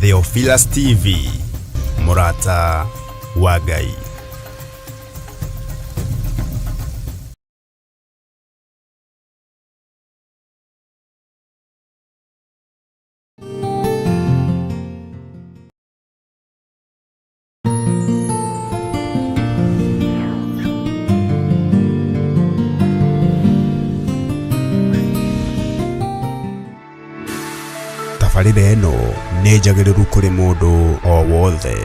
Theophilus TV, mũrata wa Ngai. Tabarĩra ĩno nĩ njagĩrĩru kũrĩ mũndũ o wothe.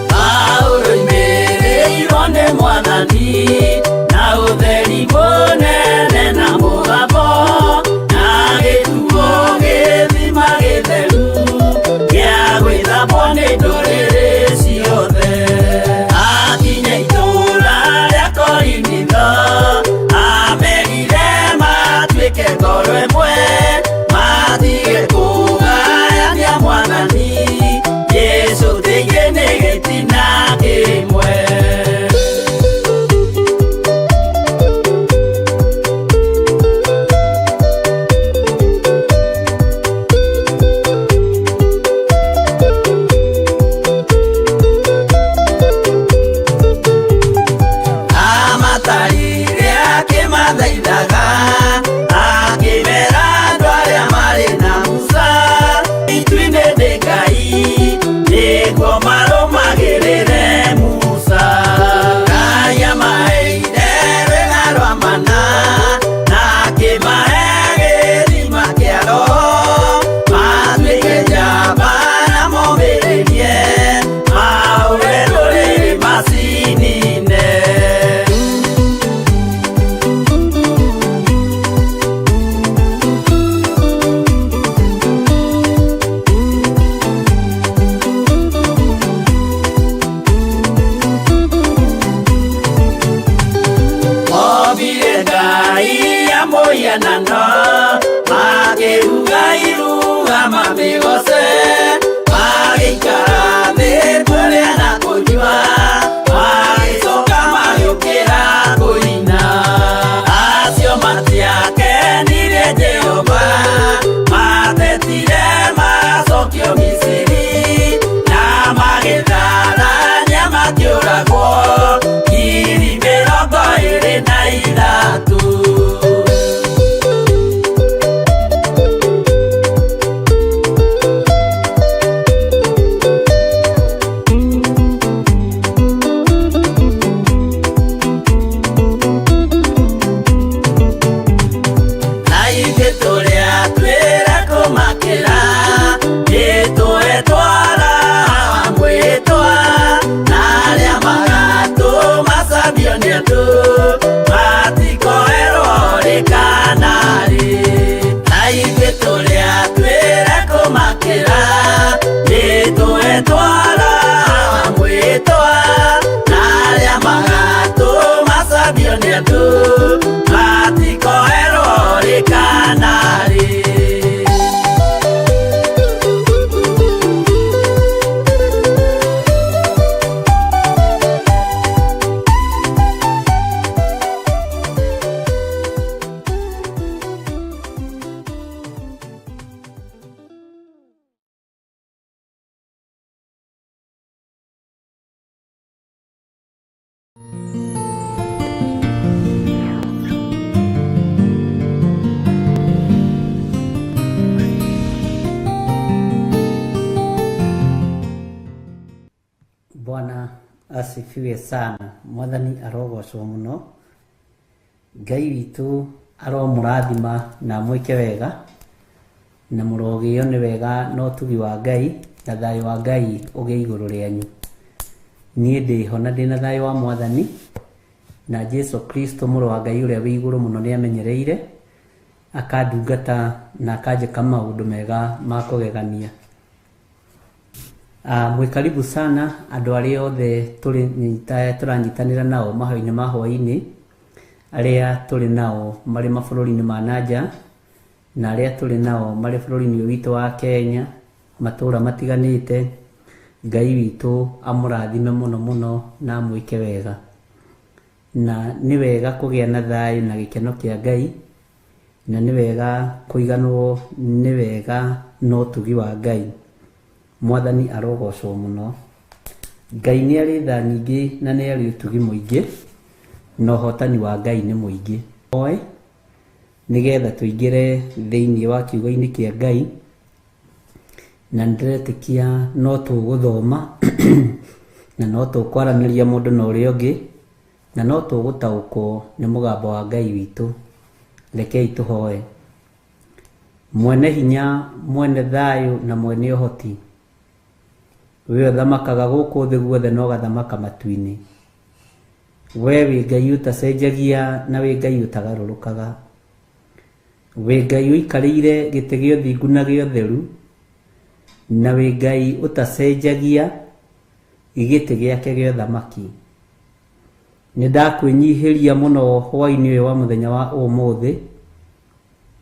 Paulo oimĩrĩirwo nĩ Mwathani na ũtheri mũnene na mũgambo na gĩtuo gĩthima gĩtheru gĩa gwĩthambwo nĩ ndũrĩrĩ ciothe. Akinya itũũra rĩa Korinitho amerire matuĩke ngoro ĩmwe matige kũgayania Mwathani Jesũ thĩinĩ nĩ gĩtina kĩmwe. Amatarire akĩmathaithaga akĩmera andũ arĩa marĩ na Musa itu-inĩ nĩ Ngai nĩguo marũmagĩrĩre Musa. Ngai amaheire rwĩga rwa mana na akĩmahe gĩthima kĩa Roho matuĩke njamba na momĩrĩrie mahũre ndũrĩrĩ macinine. Mobire Ngai ya mũhianano makĩruga iruga mamĩgoce magĩikara thĩ kũrĩa na kũnyua magĩcoka magĩũkĩra kũina. Acio matiakenirie Jehova matetire macokio Misiri na magĩtharania makĩũragwo 23,000. Na ithuĩ tũrĩa twĩra kũmakĩra nĩtũetwara mwĩtwa na arĩa magatũmacambio nĩ andũ matikoerwo rĩ kana rĩ. Na ithuĩ tũrĩa twĩra kũmakĩra nĩtũetwara mwĩtwa na arĩa magatũmacambio nĩ andũ matikoerwo rĩ kana rĩ. Bwana asifiwe sana. Mwathani arogocwo muno. Ngai witũ aromũrathima na amwĩke wega. Na mũrogĩo nĩ wega na ũtugi wa Ngai na thayũ wa Ngai ũgĩe igũrũ rĩanyu. Niĩ ndĩho na ndĩna thayũ wa Mwathani, na Jesu Kristo mũrũ wa Ngai ũrĩa wĩ igũrũ mũno nĩ amenyereire, akandungata na akanjĩka maũndũ mega ma kũgegania. Mwĩ karibu sana andũ arĩa othe tũranyitanĩra nao mahoya-inĩ ma hwaĩ-inĩ, arĩa tũrĩ nao marĩ mabũrũri-inĩ ma nanja, na arĩa tũrĩ nao marĩ bũrũri-inĩ ũyũ witũ wa Kenya, matũũra matiganĩte. Ngai witũ amũrathime mũno mũno na amwĩke wega. Na nĩ wega kũgĩa na thayũ na gĩkeno kĩa Ngai, na nĩ wega kũiganwo nĩ wega na ũtugi wa Ngai. Mwathani arogocwo mũno. Ngai nĩ arĩ tha nyingĩ na nĩ arĩ ũtugi mũingĩ, na ũhotani wa Ngai nĩ mũingĩ. Oe nĩgetha tũingĩre thĩinĩ wa kiugo-inĩ kĩa Ngai, na nĩndĩretĩkia no tũgũthoma na no tũkwaranĩria mũndũ na ũrĩa ũngĩ, na no tũgũtaũkwo nĩ mũgambo wa Ngai witũ. Rekei tũhoe. Mwene hinya, mwene thayũ na mwene ũhoti, we ũthamakaga gũkũ thĩ guothe na ũgathamaka matu-inĩ, we wĩ Ngai ũtacenjagia na wĩ Ngai ũtagarũrũkaga, wĩ Ngai ũikarĩire gĩtĩ gĩa ũthingu na gĩa ũtheru, na wĩ Ngai ũtacenjagia gĩtĩ gĩake gĩa ũthamaki. Nĩ ndakwĩnyihĩria mũno hwaĩ-inĩ ũyũ wa mũthenya wa ũmũthĩ,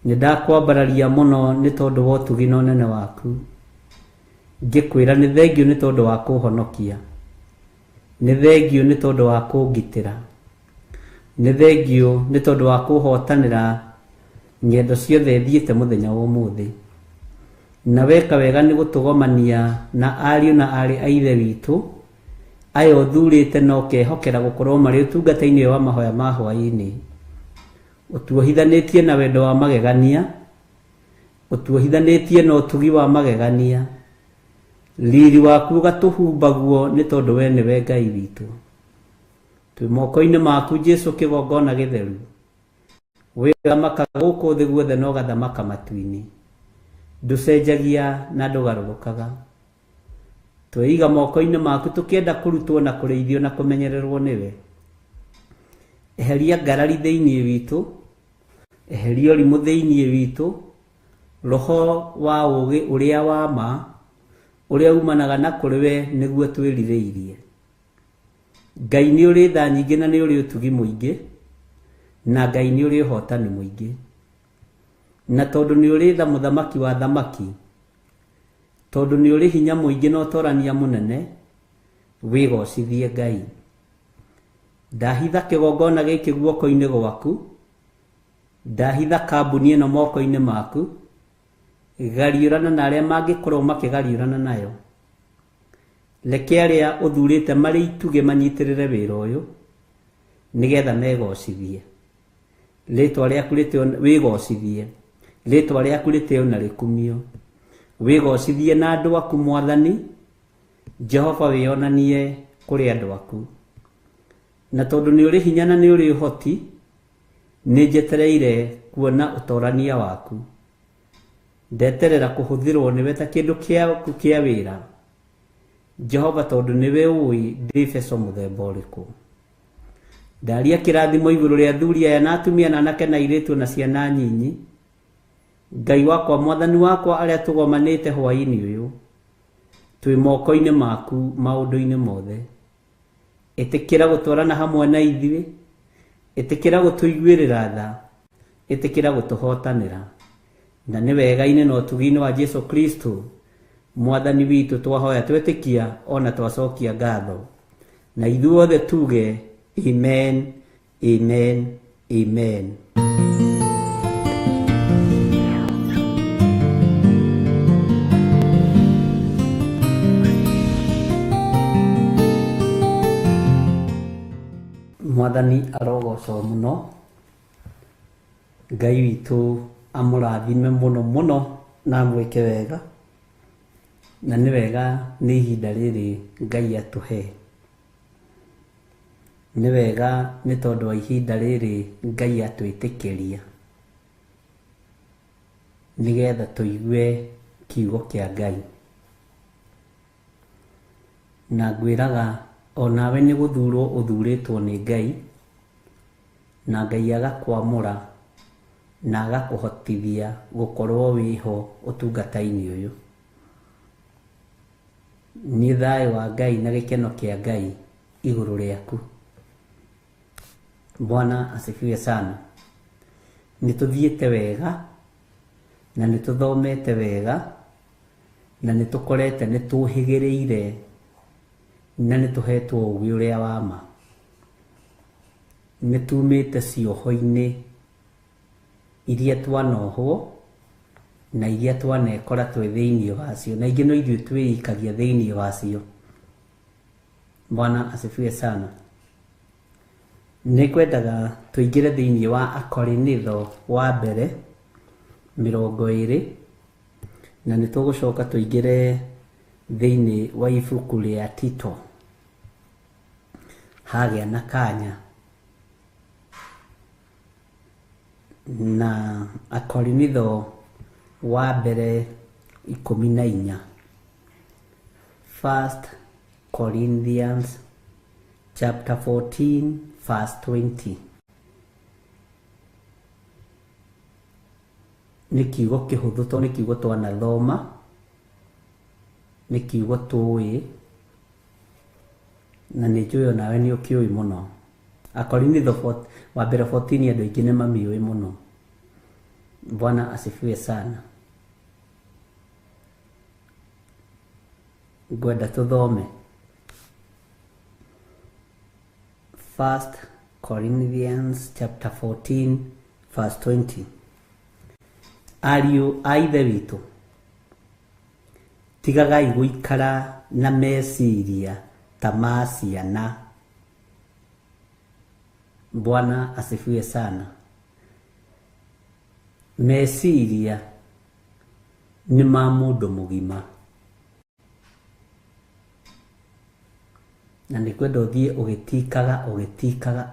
nĩ ndakwambararia mũno nĩ tondũ wa ũtugi na ũnene waku, ngĩkwĩra nĩ thengiũ nĩ tondũ wa kũhonokia, nĩ thengiũ nĩ tondũ wa kũngitĩra, nĩ thengiũ nĩ tondũ wa kũhotanĩra ng'endo ciothe thiĩte mũthenya wa ũmũthĩ. Na weka wega nĩ gũtũgomania na ariũ na aarĩ a Ithe witũ aya ũthurĩte na ũkehokera gũkorwo marĩ ũtungata-inĩ wa mahoya ma hwaĩ-inĩ. Ũtuohithanĩtie na wendo wa magegania, ũtuohithanĩtie na ũtugi wa magegania, riri waku ũgatũhumbaguo nĩ tondũ we nĩwe Ngai witũ. Twĩ moko-inĩ maku Jesu kĩgongona gĩtheru, wĩ ũthamakaga gũkũ thĩ guothe na ũgathamaka matu-inĩ, ndũcenjagia na ndũgarũrũkaga. Tweiga moko-inĩ maku tũkĩenda kũrutwo na kũrĩithio na kũmenyererwo nĩwe. Eheria ngarari thĩinĩ witũ, eheria ũrimũ thĩinĩ witũ, roho wa ũũgĩ ũrĩa wa ma, ũrĩa umanaga na kũrĩ we nĩguo twĩrirĩirie. Ngai nĩ ũrĩ tha nyingĩ na nĩ ũrĩ ũtugi mũingĩ, na Ngai nĩ ũrĩ ũhotani mũingĩ. Na tondũ nĩ ũrĩ tha mũthamaki wa thamaki, tondũ nĩ ũrĩ hinya mũingĩ na ũtorania mũnene, wĩgocithie Ngai. Ndahitha kĩgongona gĩkĩ guoko-inĩ gwaku, ndahitha kambuni ĩno moko-inĩ maku, gariũrana na arĩa mangĩkorwo makĩgariũrana nayo. Reke arĩa ũthurĩte marĩ itugĩ manyitĩrĩre wĩra ũyũ, nĩgetha megocithie. Rĩtwa rĩaku rĩtĩo, wĩgocithie. Rĩtwa rĩaku rĩtĩo na rĩkumio. Wĩgocithie na andũ aku Mwathani, Jehova wĩonanie kũrĩ andũ aku. Na tondũ nĩ ũrĩ hinya na nĩ ũrĩ ũhoti, nĩ njetereire kuona ũtorania waku. Ndeterera kũhũthĩrwo nĩwe ta kĩndũ kĩaku kĩa wĩra. Jehova tondũ nĩwe ũĩ ndĩ beco mũthemba ũrĩkũ. Ndaria kĩrathimo igũrũ rĩa athuri aya na atumia na anake na airĩtu na ciana nyinyi. Ngai wakwa, Mwathani wakwa, arĩa tũgomanĩte hwaĩ-inĩ ũyũ, twĩ moko-inĩ maku maũndũ-inĩ mothe. Ĩtĩkĩra gũtwarana hamwe na ithuĩ, ĩtĩkĩra gũtũiguĩrĩra tha, ĩtĩkĩra gũtũhotanĩra. Na nĩ wega-inĩ na ũtugi-inĩ wa Jesu Kristo Mwathani witũ twahoya twetĩkia ona twacokia ngatho. Na ithuothe tuge amen, amen, amen. Mwathani arogocwo mũno. Ngai witũ amũrathime mũno mũno na amwĩke wega. Na nĩ wega nĩ ihinda rĩrĩ Ngai atũhe. Nĩ wega nĩ tondũ wa ihinda rĩrĩ Ngai atwĩtĩkĩria. Nĩgetha tũigue kiugo kĩa Ngai. Na ngwĩraga onawe nĩ gũthurwo ũthurĩtwo nĩ Ngai, na Ngai agakwamũra na agakũhotithia gũkorwo wĩho ũtungata-inĩ ũyũ. Nĩ thayũ wa Ngai na gĩkeno kĩa Ngai igũrũ rĩaku. Bwana asifiwe sana. Nĩ tũthiĩte wega na nĩ tũthomete wega na nĩ tũkorete nĩ tũhĩgĩrĩire na nĩ tũhetwo ũũgĩ ũrĩa wa ma. Nĩ tumĩte cioho-inĩ iria twanohwo na iria twanekora twĩ thĩinĩ wacio, na ingĩ no ithuĩ twĩikagia thĩinĩ wacio. Bwana asifiwe sana. Nĩ ngwendaga tũingĩre thĩinĩ wa Akorinitho wa mbere 20, na nĩ tũgũcoka tũingĩre thĩinĩ wa ibuku rĩa Tito hagĩa na kanya. Na Akorinitho wa mbere 14, First Corinthians chapter 14 verse 20. Nĩ kiugo kĩhũthũ tondũ nĩ kiugo twanathoma, nĩ kiugo tũĩ, na nĩ njũĩ onawe nĩ ũkĩũĩ mũno. Akorinitho wa mbere 14 andũ aingĩ nĩ mamiũĩ mũno. Bwana asifiwe sana. Ngwenda tũthome First Corinthians chapter 14 verse 20. Ariũ a Ithe witũ, tigagai gũikara na meciria ta ma ciana. Bwana asifiwe sana. Meciria nĩ ma mũndũ mũgima, na nĩ kwenda ũthiĩ ũgĩtikaga ũgĩtikaga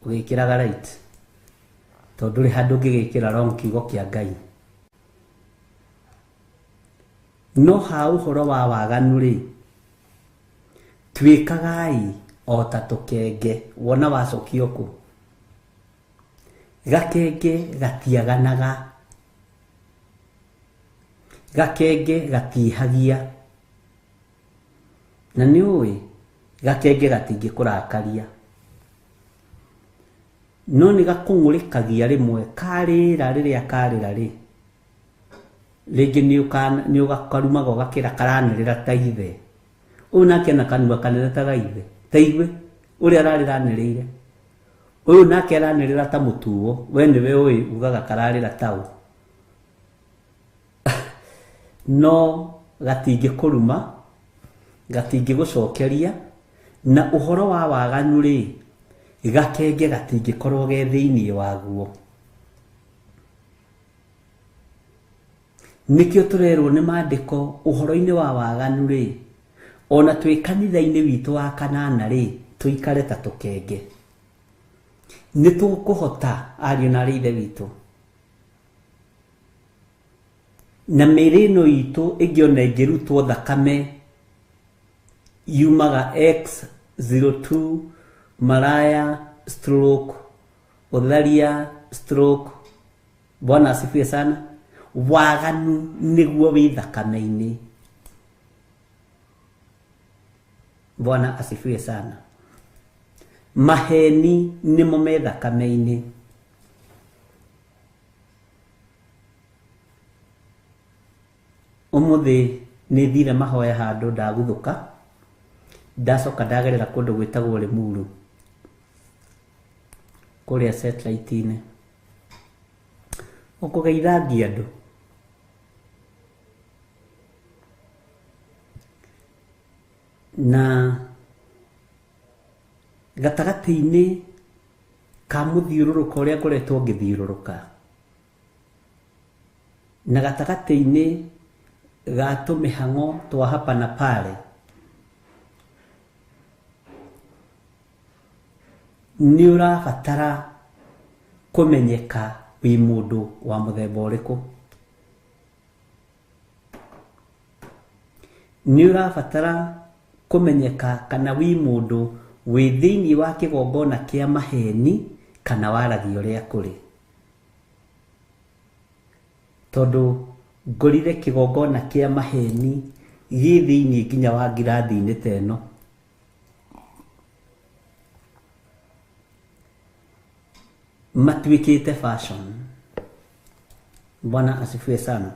ũgĩkĩraga right, tondũ ndũrĩ handũ ũngĩgĩkĩra wrong kiugo kĩa Ngai. No ha ũhoro wa waganu rĩ, twĩkagai o ta tũkenge. Wona wacokio kũ? Gakenge gatiaganaga, gakenge gatihagia, na nĩ ũĩ gakenge gatingĩkũrakaria, no nĩ gakũng'ũrĩkagia rĩmwe karĩra. Rĩrĩa karĩra rĩ, rĩngĩ nĩ ũgakarumaga ũgakĩra karanĩrĩra ta ithe. Ũyũ nake ena kanua kanene ta ga ithe, ta igue ũrĩa ararĩra anĩrĩire. Ũyũ nake aranĩrĩra ta mũtuo, we nĩwe ũĩ ugaga kararĩra taũ. No gatingĩkũruma, gatingĩgũcokeria, na ũhoro wa waganu rĩ, gakenge gatingĩkorwo ge thĩinĩ waguo. Nĩkĩo tũrerwo nĩ maandĩko ũhoro-inĩ wa waganu rĩ, ona twĩ kanitha-inĩ witũ wa kanana rĩ, tũikare ta tũkenge. Nĩ tũkũhota ariũ na aarĩ a Ithe witũ, na mĩĩrĩ ĩno itũ ĩngĩ ona ĩngĩrutwo thakame yumaga X02 maraya stroke ũtharia stroke. Bwana asifiwe sana. Waganu nĩguo wĩ thakame-inĩ. Bwana asifiwe sana. Maheni nĩmo me thakame-inĩ. Ũmũthĩ nĩ thire mahoya handũ ndaguthũka, ndacoka ndagerera kũndũ gwĩtagwo Limuru kũrĩa satellite-inĩ, ũkũgeithangia andũ. Na gatagatĩ-inĩ ka mũthiũrũrũko ũrĩa ngoretwo ngĩthiũrũrũka, na gatagatĩ-inĩ ga tũmĩhang'o twa hapa na pale, nĩ ũrabatara kũmenyeka wĩ mũndũ wa mũthemba ũrĩkũ. Nĩ ũrabatara kũmenyeka kana wĩ mũndũ wĩ thĩinĩ wa kĩgongona kĩa maheni kana waragia ũrĩa kũrĩ. Tondũ ngorire kĩgongona kĩa maheni gĩ thĩinĩ nginya wa ngirathi-inĩ ta ĩno. Matuĩkĩte fashion. Bwana asifiwe sana.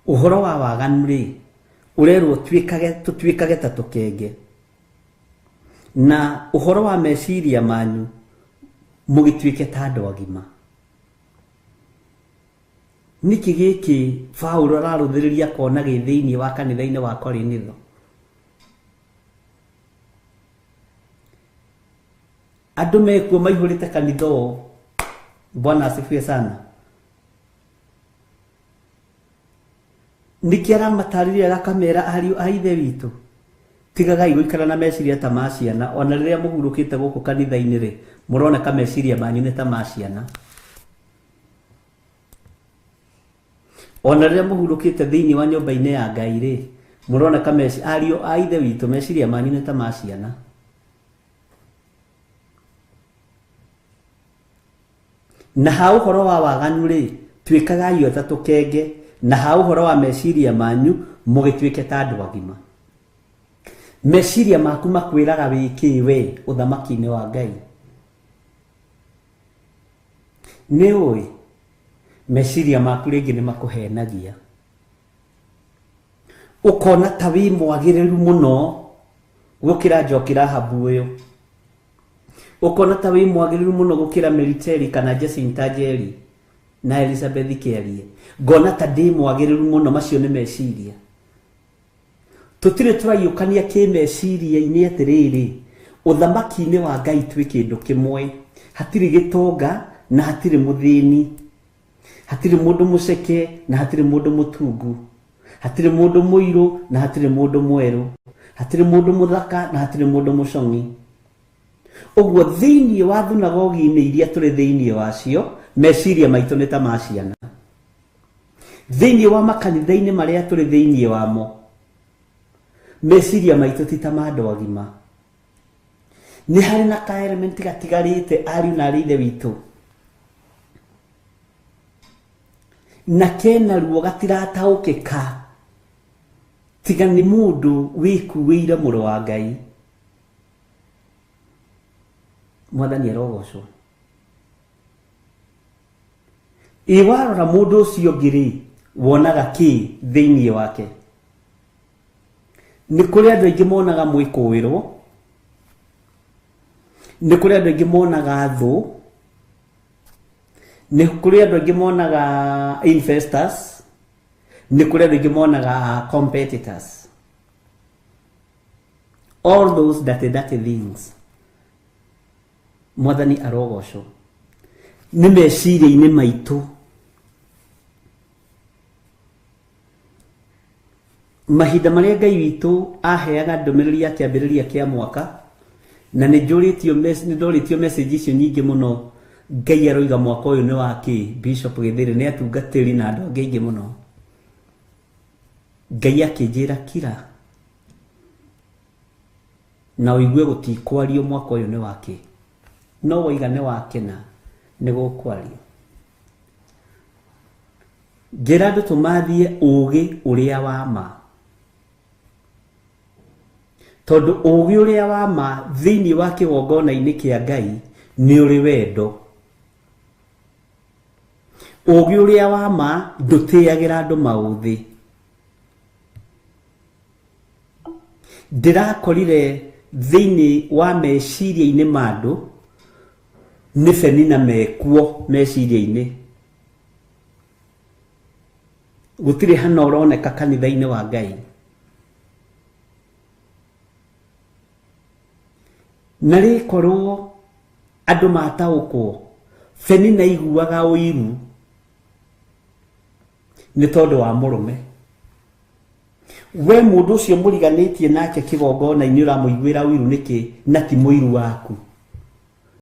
Ũhoro wa waganu rĩ, ũrerwo tũtuĩkage ta tũkenge. Na ũhoro wa meciria manyu mũgĩtuĩke ta andũ agima. Nĩkĩ gĩkĩ Paũlũ ararũthĩrĩria akona gĩ thĩinĩ wa kanitha-inĩ wa Korinitho? Andũ mekuo maihũrĩte kanitha ũũ. Bwana asifiwe sana. Nĩkĩ aramatarĩria akamera ariũ a Ithe witũ, tigagai gũikara na meciria ta ma ciana. Ona rĩrĩa mũhurũkĩte gũkũ kanitha-inĩ rĩ, mũroneka meciria manyu nĩ ta ma ciana. Ona rĩrĩa mũhurũkĩte thĩinĩ wa nyũmba-inĩ ya Ngai rĩ, mũroneka ariũ a Ithe witũ meciria manyu nĩ ta ma ciana. Na ha ũhoro wa waganu rĩ, tuĩkagai o ta tũkenge, na ha ũhoro wa meciria manyu mũgĩtuĩke ta andũ agima. Meciria maku makwĩraga wĩ kĩ we ũthamaki-inĩ wa Ngai. Nĩ ũĩ meciria maku rĩngĩ nĩ makũhenagia, ũkona ta wĩ mwagĩrĩru mũno gũkĩra Njoki Rahabu ũyũ, ũkona ta wĩ mwagĩrĩru mũno gũkĩra Meriteri kana Jacinta Njeri na Elizabeth Kĩarie. Ngona ta ndĩ mwagĩrĩru mũno. Macio nĩ meciria. Tũtirĩ tũraiyũkania kĩmeciria-inĩ atĩrĩrĩ, ũthamaki-inĩ wa Ngai twĩ kĩndũ kĩmwe. Hatirĩ gĩtonga na hatirĩ mũthĩni, hatirĩ mũndũ mũceke na hatirĩ mũndũ mũtungu, hatirĩ mũndũ mũirũ na hatirĩ mũndũ mwerũ, hatirĩ mũndũ mũthaka na hatirĩ mũndũ mũcong'i. Ũguo thĩinĩ wa thunagogi-inĩ iria tũrĩ thĩinĩ wacio, meciria maitũ nĩ ta ma ciana. Thĩinĩ wa makanitha-inĩ marĩa tũrĩ thĩinĩ wamo, meciria maitũ ti ta ma andũ agima. Nĩ harĩ na ka element gatigarĩte ariũ na arĩ Ithe witũ, na kena ruo gatirataũkĩka tiga nĩ mũndũ wĩkuĩire mũrũ wa Ngai. Mwathani arogocwo. Ĩ warora mũndũ ũcio ũngĩ rĩ, wonaga kĩ thĩinĩ wake? Nĩ kũrĩ andũ aingĩ monaga mwĩkũĩrwo, nĩ kũrĩ andũ aingĩ monaga thũ, nĩ kũrĩ andũ aingĩ monaga investors, nĩ kũrĩ andũ aingĩ monaga competitors. All those dirty, dirty things. Mwathani arogocwo. Nĩ meciria-inĩ maitũ. Mahinda marĩa Ngai witũ aheaga ndũmĩrĩri ya kĩambĩrĩria kĩa mwaka, na nĩ ndorĩtio message icio nyingĩ mũno. Ngai aroiga mwaka ũyũ nĩ wa kĩ? Bishop Gĩthĩrĩ nĩ atungatĩri na andũ angĩ aingĩ mũno. Ngai akĩnjĩra kira na ũigue gũtikwario mwaka ũyũ nĩ wa kĩ. No waiga nĩ wa kĩna nĩ gũkwario. Ngĩra andũ tũmathie ũũgĩ ũrĩa wa ma, tondũ ũũgĩ ũrĩa wa ma thĩinĩ wa kĩgongona-inĩ kĩa Ngai nĩ ũrĩ wendo. Ũũgĩ ũrĩa wa ma ndũtĩagĩra andũ maũthĩ. Ndĩrakorire thĩinĩ wa meciria-inĩ ma andũ nĩ Penina mekuo meciria-inĩ. Gũtirĩ hana ũroneka kanitha-inĩ wa Ngai. Na rĩkorwo andũ mataũkwo, Penina iguaga ũiru nĩ tondũ wa mũrũme. We mũndũ ũcio mũriganĩtie nake kĩgongona-inĩ ũramũiguĩra ũiru nĩkĩ na ti mũiru waku?